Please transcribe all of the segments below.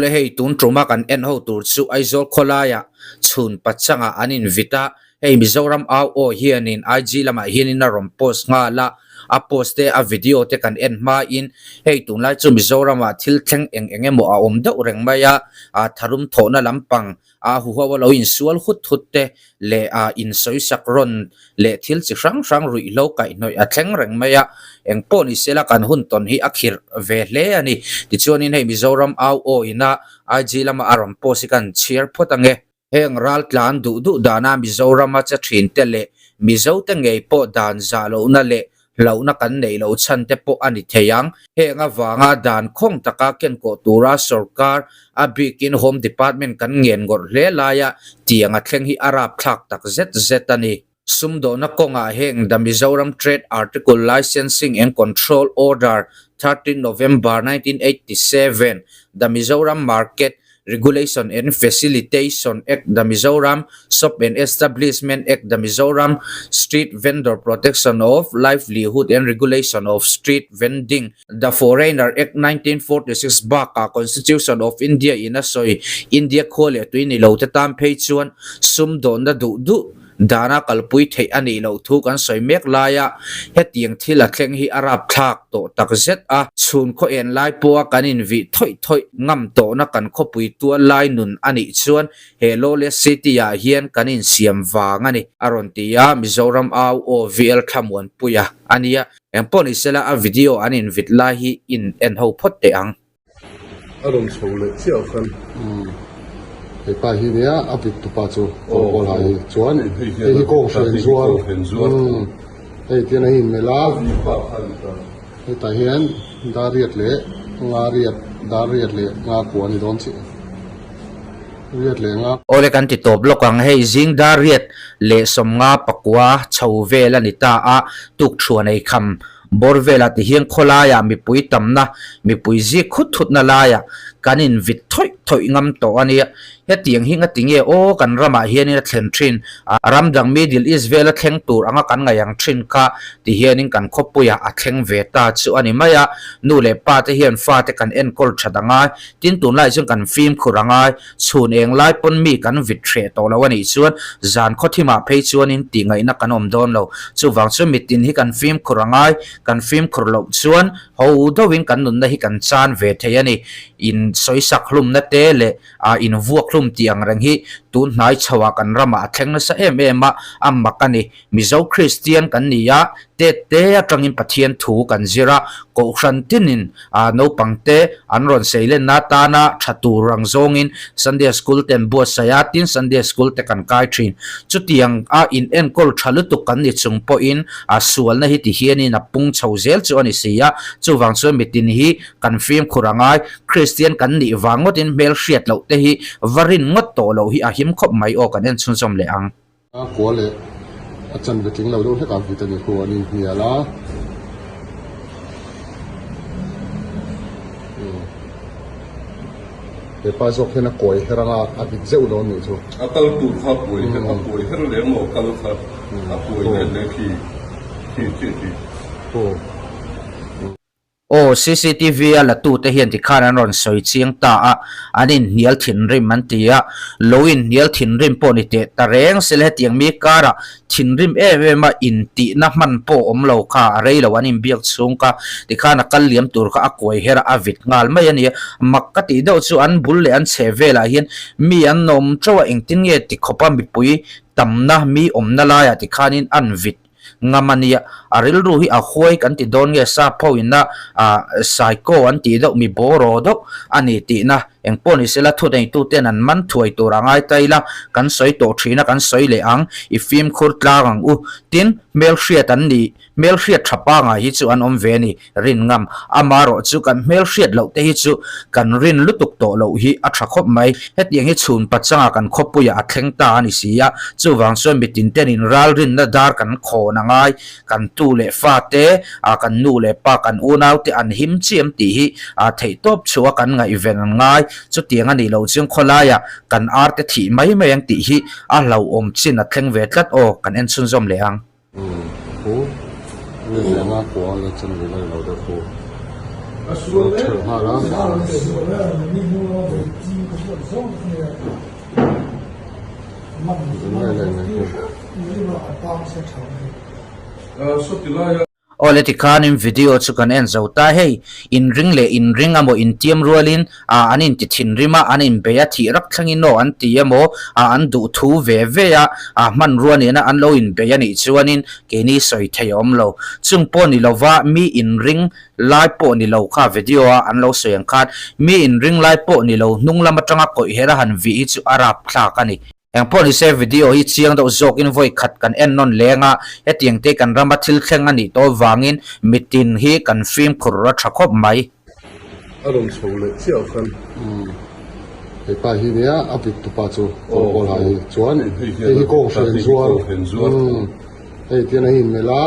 Awle hei tun tuma kan en ho tur chu Aizawl khawlaiah chhun pachangah an invit a, hei Mizoram au aw hianin IG lamah hianin a rawn post nghal a, a post te a video te kan en hmain hei tunlai chu Mizoramah thil thleng eng eng emaw a awm deuh reng mai a, tharum thawhna lampang A huho a lo insual hut hut te leh a insawisak rawn leh thil chi hrang hrang ruihhlo kaihhnawih a thleng reng mai a, eng pawh ni sela kan hun tawn hi a khirh ve hle a ni. Tichuanin hei Mizoram au aw ina IG lama a rawn post hi kan chhiar phawt ange. Heng raltlan duh duh dana Mizorama che thin te leh Mizote ngei pawh dan zah lohna leh hlauhna kan neih loh chhan te pawh a ni thei ang. Heng avanga dan khawng taka kenkawh tura sorkar a bikin Home Department kan ngen ngawrh hle laia tiang a thleng hi a rapthlak tak zet zet a ni. Sumdawhna kawngah heng The Mizoram Trade Article Licensing and Control Order 13 November 1987, The Mizoram Market Regulation and Facilitation Act, The Mizoram Shop and Establishment Act, The Mizoram Street Vendor Protection of Livelihood and Regulation of Street Vending, The Foreigner Act 1946 bakah Constitution of India in a sawi India khua leh tui ni lo te tan phei chuan sumdawnna duh duh Dana kalpui theih a nih loh thu kan sawi mek laia hetiang thil a thleng hi a rapthlak tawh tak zet a. Chhun khaw en lai pawha kan invih thawih thawih ngam tawhna kan khawpui tual lai nun a nih chuan he Lawless City ah hian kan insiam vang a ni, a rawn ti a, Mizoram au aw VL Thlamuanpuia a nia. Engpawh ni sela a video an invit lai hi in en ho phawt teh ang. A rawn chho leh chiah khan. Umm he pa hi nia a vit tupa chu kawl kawl ha hi chuan hei hi kawng hren zuar umm hei tian a inmelh a hetah hian dariat leh nga riat dar riat leh nga kua a ni dawn chiah riat leh nga. Awle kan ti tawp lawk ang hei zing dar riat leh sawmnga pakua chho vel a ni ta a tuk thuan ei kham Bawr velah ti hian khawlaiah mipui tamna, mipui zik khut thutna laiah kan invit thawih thawih ngam tawh a nia. Hetiang hi ngati nge aw kan ramah hianin a thlen thin a, ram dang Middle East vela thleng tur anga kan ngaih ang thin kha ti hianin kan khawpuiah a thleng ve ta chu a ni mai a. Nu leh pa te hian fate kan enkawl that a ngai, tin tunlaiah chuan kan fimkhur a ngai. Chhun eng lai pawn mi kan vit hreh tawh lo a nih chuan zan khawthimah phei chuanin tih ngaihna kan awm dawn lo. Chuvang chuan mitin hi kan fimkhur a ngai, kan fimkhur loh chuan ho deuhin kan nunna hi kan chan ve thei a ni. In sawisak hlumna te leh in vuak hlum tih ang reng hi tun hnai chhoah kan ramah a thleng nasa em em a, a mak a ni. Mizo Kristian kan ni a, tet te atangin Pathian thu kan zir a, Kohhran tinin naupangte an rawn seilenna atana tha tur ang zawngin Sunday School te an buatsaih a, tin Sunday School te kan kai thin. Chutiang a in enkawl tha lutuk kan ni chung pawhin sualna hi ti hianin a pung chho zel chu a ni si a, chuvang chuan mitin hi kan fimkhur a ngai. Kristian kan nih vang ngawtin hmel hriat loh te hi va rin ngawt tawh loh hi a him khawp mai aw kan en chhunzawm leh ang. A kua leh a chanve tling lo deuh hlek a vit a ni khu an inhnial a. He pa zawk hian a kawi her anga a vit zeuh dawn nih chu. A kal tur kha kawi her a kawi her leh maw kal kha a kawi leh leh khi khi khi khi. Aw, cctv a la tute hian tikhan an rawn sawi chiang ta a, an inhnial thinrim an ti a, lo inhnial thinrim pawh ni teh ta reng sela hetiang mi karah thinrim em em a intihna hman pawh awm lo kha a rei lo an inbiak chhung kha tikhan a kal liam tur kha a kuai her a, a vit nghal mai a ni a, mak ka tih deuh chu an bul leh an chheh velah hian mi an awm teuh a engtin nge tikhawpa mipui tamna mi awmna laiah tikhanin an vit Ngam a nia, a rilru hi a huai kan ti dawn nge sap ho ina ah psycho an tih deuh mi bawraw deuh a ni tihna engpawh ni sela thu neitu ten an man thuai tur a ngai ta ila kan sawi tawh thin a kan sawi leh ang i fimkhur tlang ang u tin hmelhriat an ni hmelhriat tha pangai hi chu an awm ve a ni rin ngam. Amaherawh chu kan hmelhriat loh te hi chu kan rin lutuk tawh loh hi a tha khawp mai. Hetiang hi chhun pachanga kan khawpuiah a thleng ta a ni si a, chuvang chuan mitin tenin ralrinna dar kan khawn a ngai. Kan tu leh fa te, kan nu leh pa, kan unau te an him chiam tih hi theihtawp chhuah kan ngaihven an ngai. Chutiang a nih loh chuan khawlaiah kan ar te thih mai mai ang tih hi a hlauhawm chin a thleng ve tlat aw, kan en chhunzawm leh ang. Khu nge leh nga kua la chan ve lai lo deuh khu a thelh nghal a. Awle tikhanin video chu kan en zo ta hei, inring leh inring amaw intiam rualin ah an inti thinrim a, an inbei a thih rak thlengin aw an ti emaw ah an duh thu ve ve a, ah hmanrua nena an lo inbei a nih chuanin keini sawi thei a awm lo. Chung pawh ni lova mi inring lai pawh ni lo kha video a an lo sawi ang khan mi inring lai pawh ni lo hnung lam atanga kawih her a han vih hi chu a rapthlak a ni. Engpawh ni se video hi chiang deuh zawkin vawi khat kan en nawn leng a, hetiang te kan rama thil thleng a nih tawh vangin mitin hi kan fimkhur a tha khawp mai. A rawn chho leh chiah khan. Umm hei pa hi nia a vit tupa chu kawl kawl ha hi chuan hei hi kawnghren zuar umm hei tian a inmelh a.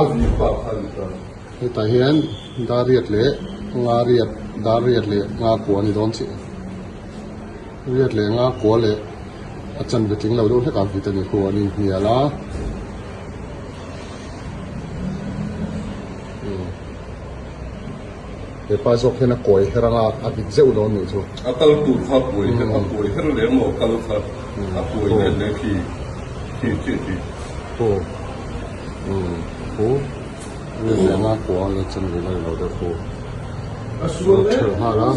Hetah hian dar riat leh nga riat dar riat leh nga kua a ni dawn chiah. Riat leh nga kua leh a chanve tling lo deuh hlek a vit a ni khu an inhnial a. He pa zawk hian a kawi her anga a vit zeuh dawn nih chu. A kal tur kha a kawi her a kawi her leh maw kal kha a kawi let leh khi khi khi khi. Khu khu. Riat leh nga kua leh chanve la lo deuh khu. A sual a thelh nghal a.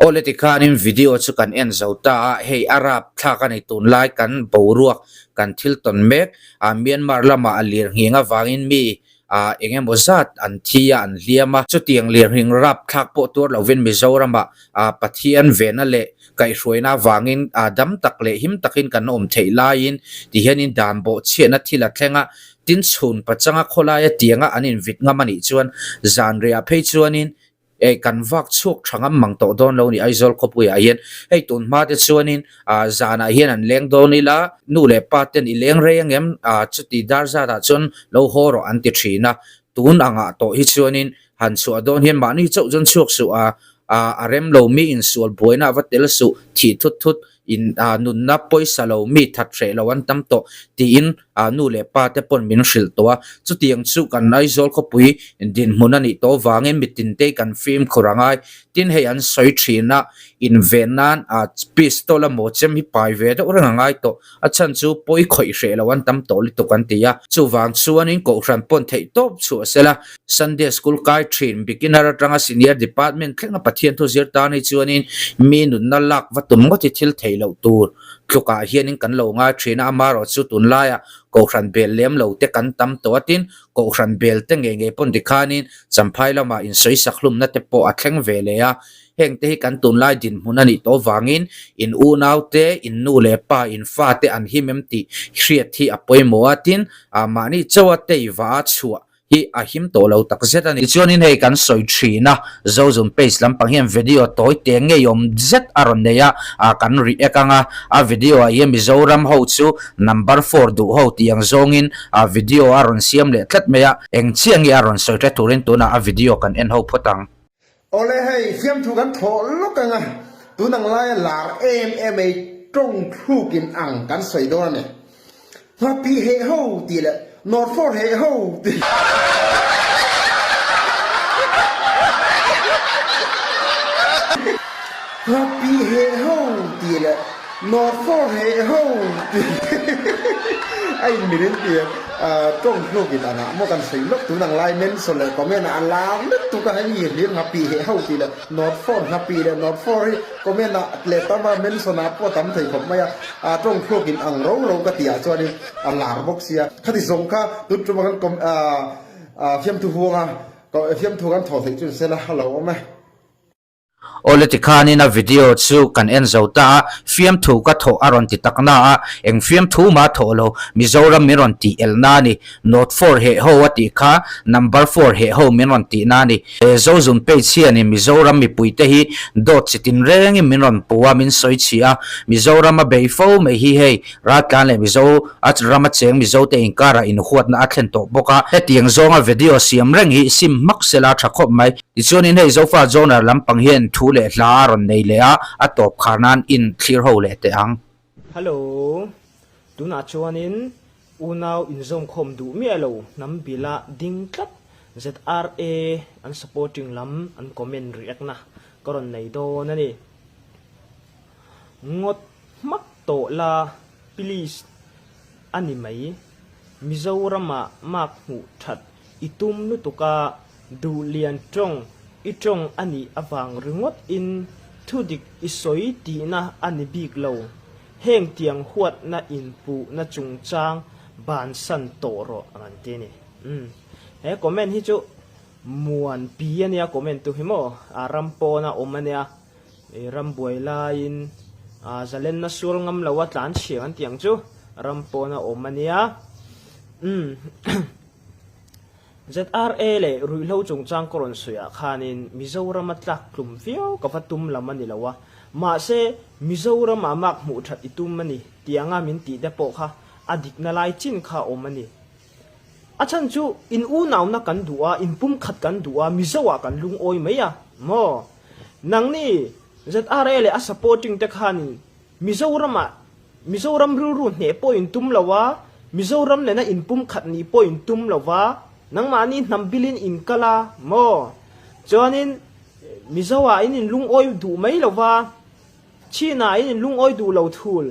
Awle tikhanin video chu kan en zo ta a, hei a rap thlak a ni tunlai kan boruak kan thil tawn mek a Myanmar lamah a lir nghing avangin mi ah eng emaw zat an thi a an hliam a, chutiang lirnghing rap thlak pawh tuar lovin Mizoramah ah Pathian vena leh kaihhruaina avangin ah dam tak leh him takin kan awm theih laiin tihianin dan bawhchhiatna thil a thleng a, tin chhun pachanga khawlaia tianga an invit ngam a nih chuan zanriah phei chuanin Ei kan vak chhuak tha ngam mang tawh dawn lo ni Aizawl khawpuiah hian. Hei tun hma te chuanin ah zanah hian an leng dawn ila nu leh pa ten i leng rei angem ah chuti dar zatah chuan lo haw rawh an ti thin a. Tun angah tawh hi chuanin han chhuah dawn hian mahni chauh chuan chhuak suh a ah a rem lo mi insual buaina a va tel suh thih thut thut in ah nunna pawisa lo mi that hreh lo an tam tawh tiin ah nu leh pa te pawn min hrilh tawh a, chutiang chu kan Aizawl khawpui dinhmun a nih tawh vangin mitin te kan fimkhur a ngai. Tin hei an sawi thin a, inven nan ah pistol emaw chem hi pai ve deuh reng a ngai tawh, a chhan chu pawi khawih hreh lo an tam tawh lutuk an ti a, chuvang chuanin kohhran pawn theih tawp chhuah sela Sunday School kai thin beginner atanga senior department thlenga Pathian thu zir tan hi chuanin mi nunna lak va tum ngawt hi thil theih loh tur tlukah hianin kan lo ngai thin a, amaherawh chu tunlaiah Kohhran bel lem lo te kan tam tawh a, tin Kohhran bel te ngei ngei pawn tikhanin Champhai lamah insawisak hlumna te pawh a thleng ve leh a, heng te hi kan tunlai dinhmun a nih tawh vangin in unau te, in nu leh pa, in fa te an him em tih hriat hi a pawimawh a, tin mahni chauha tei va a chhuah hi a him tawh lo tak zet a ni. Tichuanin hei kan sawi thin a, Zozun page lampang hian video tawi te ngeiawm zet a rawn nei a, ah kan react ang a, a video ah hian Mizoram ho chu number four duh ho tih ang zawngin ah video a rawn siam leh tlat mai a, eng chiah nge a rawn sawi hre turin tunah a video kan en ho phawt ang. Awle hei, fiamthu kan thawh lawk ang a, tun ang laia lar em em ei tawng thlukin ang kan sawi dawn a ni. Nghapih heh ho tih leh North Four heh ho tih. Nghapih heh ho tih leh North Four heh ho tih a inmilin tih tawng thlukin angah maw kan sawi lawk tun ang lai mention leh comment ah a lar lutuk a hei mi hlir nghapih heh ho tih leh North Four nghapih leh North Four hi comment ah leh tam a mention ah pawh a tam thei khawp mai a. A tawng thluakin ang ro ro ka tih ah chuanin a lar bawk sia. Khati zawng kha tun tuma kan kawm fiamthu huanga fiamthu kan thawh theih chu ni sela a lo awm e. Awle tikhanin a video chu kan en zo ta a, fiamthu ka thawh a rawn ti tak na a, eng fiamthu mah thawh lo, Mizoram min rawn tih elh na a ni, Note four heh ho a tih kha number four heh ho min rawn tih na a ni. He Zozun page hianin Mizoram mipuite hi dawt chi tin rengin min rawn pu a, min sawi chhi a. Mizoram a bei fo mai hi hei Raltlan leh Mizo a rama cheng Mizote inkarah inhuatna a thlen tawh bawk a. Hetiang zawnga video siam reng hi sim hmak sela tha khawp mai. Tichuanin hei Zofa Genre lampang hian thu leh hla a rawn nei leh a, a tawp khar nan in thlir ho leh teh ang. Hello, tunah chuanin. Unau inzawmkhawm duh miah lo hnam bila ding tlat ZRA an supporting lam an comment react na ka rawn nei dawn a ni. Ngawt hmak tawh la please a ni mai. Mizoram ah mark hmuh that i tum lutuk a, duhlian tawng i tawng a nih avang ringawt in thudik i sawi tihna a ni bik lo. Heng tiang huatna inpuhna chungchang bansan tawh rawh an ti a ni. Umm he comment hi chu Muanpi a nia comment tu hi maw a ram pawna awm a nia i ram buai laiin a zalenna sual ngam lo a tlan chhiang an tih ang chu ram pawna awm a nia umm ZRA leh ruihhlo chungchang ka rawn sawi ah khanin Mizoram a tlak tlum viau ka va tum lam a ni lo a, mahse Mizoram ah mark hmuh that i tum a ni tih anga min tih te pawh kha a dikna lai chin kha a awm a ni. A chhan chu in unauna kan duh a, in pumkhat kan duh a, Mizo ah kan lungawi mai a maw? Nangni ZRA leh a supporting te khanin Mizoram ah Mizoram rilru hneh pawh in tum lo a, Mizoram nena inpumkhat nih pawh in tum lo va, nangmahni hnam bilin in kal a maw? Chuanin Mizo ah in inlungawi duh mai lo va, Chin ah in inlungawi duh lo thul,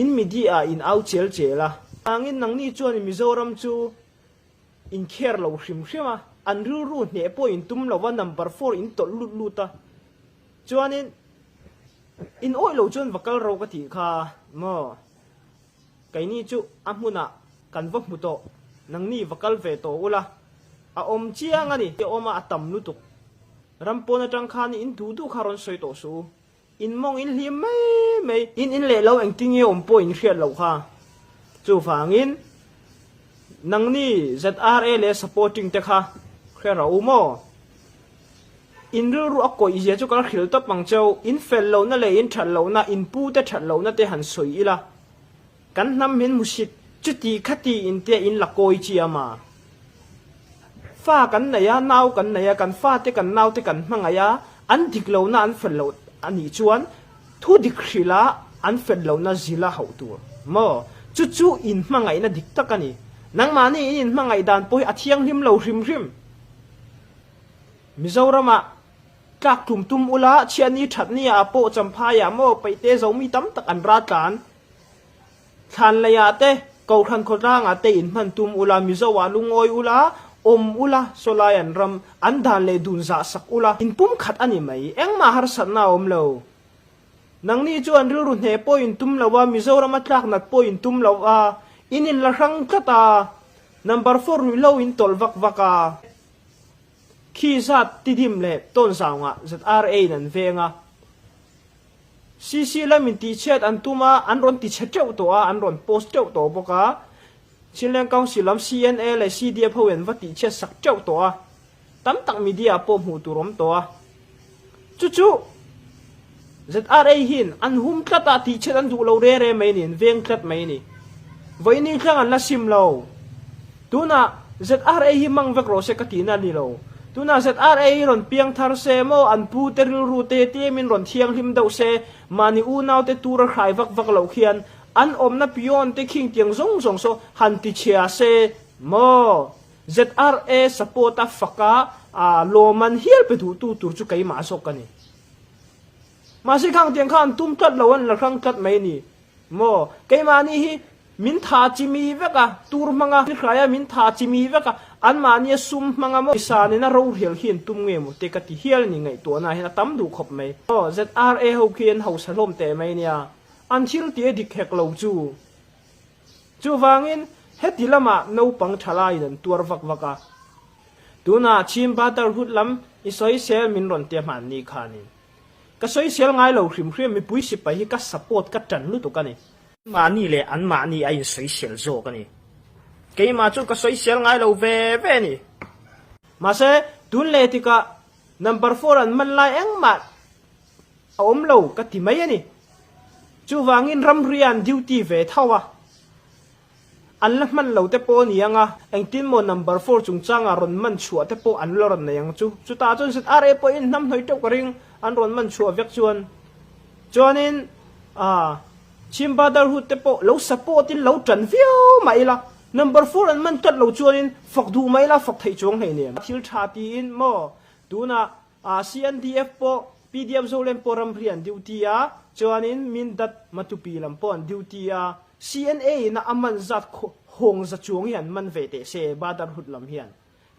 in media ah in au chel chel a. Vangin nangni chuan Mizoram chu in care lo hrim hrim a, an rilru hneh pawh in tum lo va, number four in tawlh lut lut a, chuanin In awih lo chuan va kal ro ka tih kha maw? Keini chu a hmunah kan va hmu tawh, nangni va kal ve tawh ula, a awm chiang a ni. A awm a, a tam lutuk. Ram pawn atang khan in duh duh kha rawn sawi tawh suh u. In mawng in hlim mai mai. In in leh lo engtin nge awm pawh in hriat loh kha. Chuvangin nangni ZRA leh supporting te kha hre rawh u maw? In rilru a kawih zia chu ka la hrilh tawp ang cheu, in fel lohna leh in that lohna, in pu te that lohna te han sawi ila, kan hnam min hmusit chuti khati in tia in la kawi chiam a. Fa kan nei a, nau kan nei a, kan fa te kan nau te kan hmangaih a, an dik lohna an fel loh a nih chuan thu dik hrilh a an fel lohna zil a hauh tur maw? Chu chu in hmangaihna dik tak a ni. Nangmahni in inhmangaih dan pawh hi a thianghlim lo hrim hrim. Mizoramah tlak tlum tum ula, chhiatni thatni ah pawh Champhai ah maw Paihte zomi tam tak an ral tlan. Thlan lei ah te, Kohhran khawtlang ah te in hman tum ula, Mizo ah lungawi ula, awm ula, sawlai an ram, an dan leh dun zah sak ula, in pum khat a ni mai, engmah harsatna a awm lo. Nangni chuan rilru hneh pawh in tum lo a, Mizoram a tlak nat pawh in tum lo a, in in la hrang tlat a, number four ruihhlo in tawlh vak vak a. Khi zat tidim leh tawn zaungah ZRA in an veng a. CC lamin tihchhiat an tum a, an rawn tichhe teuh tawh a, an rawn post teuh tawh bawk a. Chinleng Council lam CNA leh CDF ho in va tihchhiat sak teuh tawh a. Tam tak media ah pawh hmuh tur awm tawh a. Chu chu ZRA hian an hum tlat a, tihchhiat an duh lo re re mai a ni, an veng tlat mai a ni. Vawiin thleng an la sim lo. Tunah ZRA hi hmang vek rawh se ka tihna a ni lo. Tunah ZRA hi rawn piang thar se maw, an pu te rilru te tlemin rawn thianghlim deuh se, mahni unau te tura hrai vak vak loh khian an awmna pion te khing tiang zawng zawng saw han tichhia se maw. ZRA support a fak a lawman hial pe duhtu tur chu keimah zawk ka ni. Mahse khang tiang kha an tum tlat lo, an la hrang tlat mai a ni. Maw? Keimahni hi min tha chimi vek a, tur hmanga hraia min tha chimi vek a, anmahnia sum hmanga maw sa nena rorel hi an tum nge maw te ka ti hial a ni ngaihtuahna hian a tam duh khawp mai. Maw? ZRA ho khi an hausa hlawm teh mai nia, an thil tih a dik hek lo chu. Chuvangin, heti lamah naupang thalaiin an tuar vak vak a. Tunah Chin Brotherhood lam i sawisel min rawn tia hmanni khanin. Ka sawisel ngai lo hrim hrim, mipui sipai hi ka support ka tan lutuk a ni. Mahni leh an mahni a insawisel zawk a ni. Keimah chu ka sawisel ngai lo ve ve a ni. Mahse, tun leh tikah number four an man lai engmah a awm lo ka ti mai a ni. Chuvangin ramria an duty ve tho a, an la hman lo te pawh a ni ang a, engtin maw number four chungchanga rawn man chhuah te pawh an la rawn nei ang chu. Chutah chuan ZRA pawhin hnam hnawih teuh ka ring, an rawn man chhuah vek chuan. Chuanin, ah. Chin Brotherhood te pawh lo support in lo tan viau mah ila, number four an man tlat lo chuanin fak duh mah ila fak theih chuang hleinem. Thil tha tiin maw tunah CNDF pawh PDF Zoland pawh ramri an duty a, chuanin Mindat Matupi lam pawh an duty a, CNA in a man zat hawng za chuang hi an man ve teh se Brotherhood lam hian.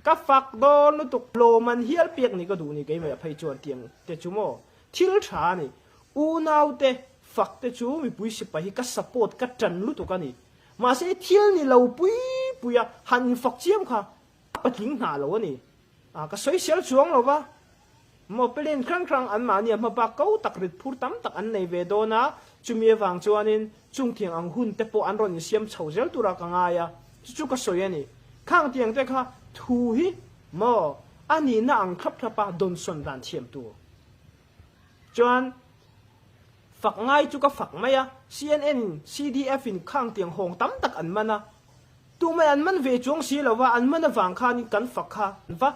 Ka fak dawn lutuk lawm an hial piak ni ka duh ni keimah phei chuan tiang te chu maw thil tha a ni. Unaute fak te chu mipui sipai hi ka support ka tan lutuk a ni. Mahse thil ni lo pui pui a han infak chiam kha a patling hna lo a ni. A ka sawisel chuang lo va. Maw plane hrang hrang an mahni a hmabak ko tak rit phur tam tak an nei ve dawn a, chumi avang chuanin chung tiang ang hun te pawh an rawn insiam chho zel tura ka ngai a, chu chu ka sawi a ni. Khang tiang te kha thu hi maw a nihna ang thlap thlap a dawnsawn dan thiam tur chuan fak ngai chu ka fak mai a, CNN in CDF in khang tiang hawng tam tak an man a, Tumah an man ve chuang si lo va, an man avang khanin kan fak kha va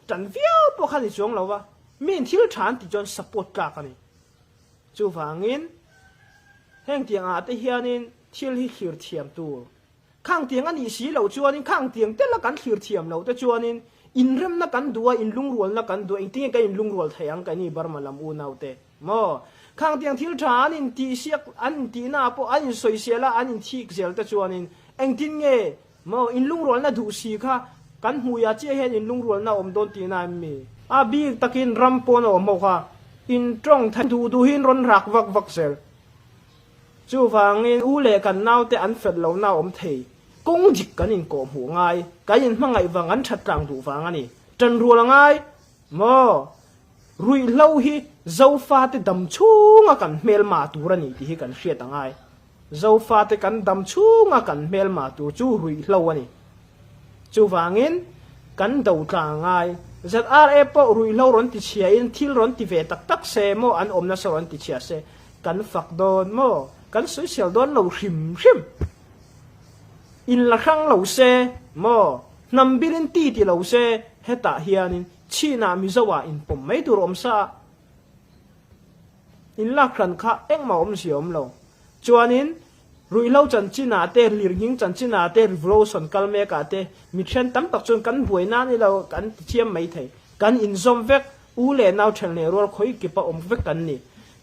tan viau pawh kha ni chuang lo va, miin thil tha an tih chuan support tlak a ni. Chuvangin heng tiang ah te hianin thil hi thlir thiam tur. Khang tiang a nih si loh chuanin khang tiang tela kan thlir thiam loh te chuanin inremna kan duh a, inlungrualna kan duh a, engtinge kan inlungrual thei ang keini Burma lam unaute. Maw? Khang tiang thil tha an intihsiak, an intihna ah pawh an insawisel a, an inthik zel te chuanin engtin nge maw inlungrualna duh si kha kan hmuiah chiah hian inlungrualna a awm dawn tihna em mi? A bik takin ram pawn a awm ho kha intawng thei duh duhin rawn rak vak vak zel. Chuvangin u leh kan naute an fel lohna a awm thei. Kawng dik kan inkawhhmuh ngai, kan inhmangaih vang an that tlang duh vang a ni. Ṭanrual a ngai maw? Ruihhlo hi Zofate dam chhunga kan hmelma tur a ni tih hi kan hriat a ngai. Zofate kan dam chhunga kan hmelma tur chu ruihhlo a ni. Chuvangin kan do tla a ngai. ZRA pawh ruihhlo rawn ti chhiain thil rawn ti ve tak tak se maw an awm nasa rawn ti chhia se kan fak dawn maw? Kan sawisel dawn lo hrim hrim. In la hrang lo se maw? Hnam bilin ti ti lo se hetah hianin Chhinah Mizo ah in pawm mai tur awm sa a, in lak hran kha engmah awmzia awm lo. Chuanin ruihhlo chanchin ah te, lirnghing chanchin ah te, revolution kal mek ah te mi then tam tak chuan kan buai nan ilo kan ti thiam mai thei. Kan inzawm vek, u leh nau then leh rual khawi kip a awm vek kan ni.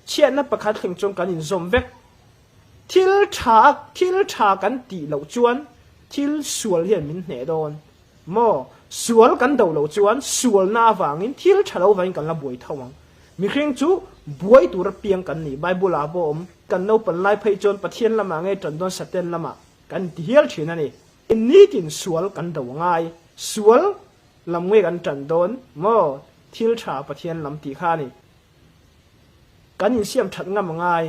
Chhiatna pakhat thleng chuan kan inzawm vek. Thil tha thil tha kan tih loh chuan thil sual hian min hneh dawn. Maw? Sual kan do loh chuan sualna avangin thil tha lo vangin kan la buai tho ang. Mihring chu buai tur apiang kan ni. Bible ah pawh awm. Kan naupan lai phei chuan Pathian lamah nge tan dawn Satan lamah kan ti hial thin a ni. Nitin sual kan do angai. Sual lam nge kan tan dawn maw? Thil tha Pathian lam tih kha a ni. Kan insiam that ngam angai.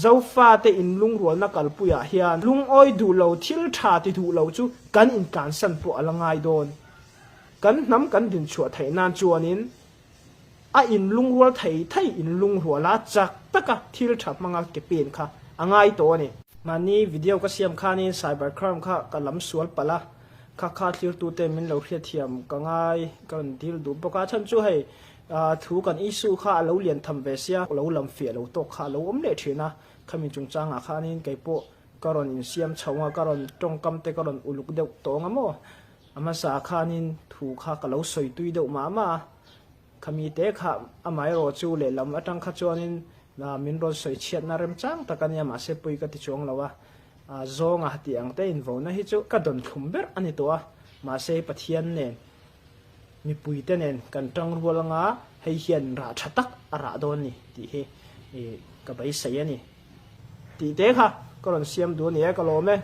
Zofate inlungrualna kalpuiah hian lungawi duh lo thil tha ti duh lo chu kan intlansan pawh a la ngai dawn. Kan hnam kan dinchhuah theih nan chuanin a inlungrual thei thei inlungruala chak taka thil tha hmanga ke pen kha a ngai tawh a ni. Mahni video ka siam khanin cyber crime kha ka lam sual palh a, kha kha thlirtute min lo hriatthiam ka ngai ka rawn dil duh bawk a, a chhan chu hei Thu kan issue kha a lo lian tham ve sia, lo lam fiah lo tawk kha a lo awm leh thin a, khami chungchangah khanin kei pawh ka rawn insiam chho ang a, ka rawn tawngkam te ka rawn uluk deuh tawng a maw? A hmasa khanin thu kha ka lo sawi tui deuh mah mah a, khami te kha amaherawh chu lehlam atang kha chuanin min rawn sawi chhiatna remchang tak a nia, mahse pawi ka ti chuang lo a, zawnga tih ang te invauna hi chu ka dawn thlum ber a ni tawh a, mahse Pathian nen Mipuite nen kan tang rual anga hei hian rah tha tak a rah dawn ni tih hi ka beisei a ni. Tih te kha ka rawn siam duh a ni e, ka lawm e.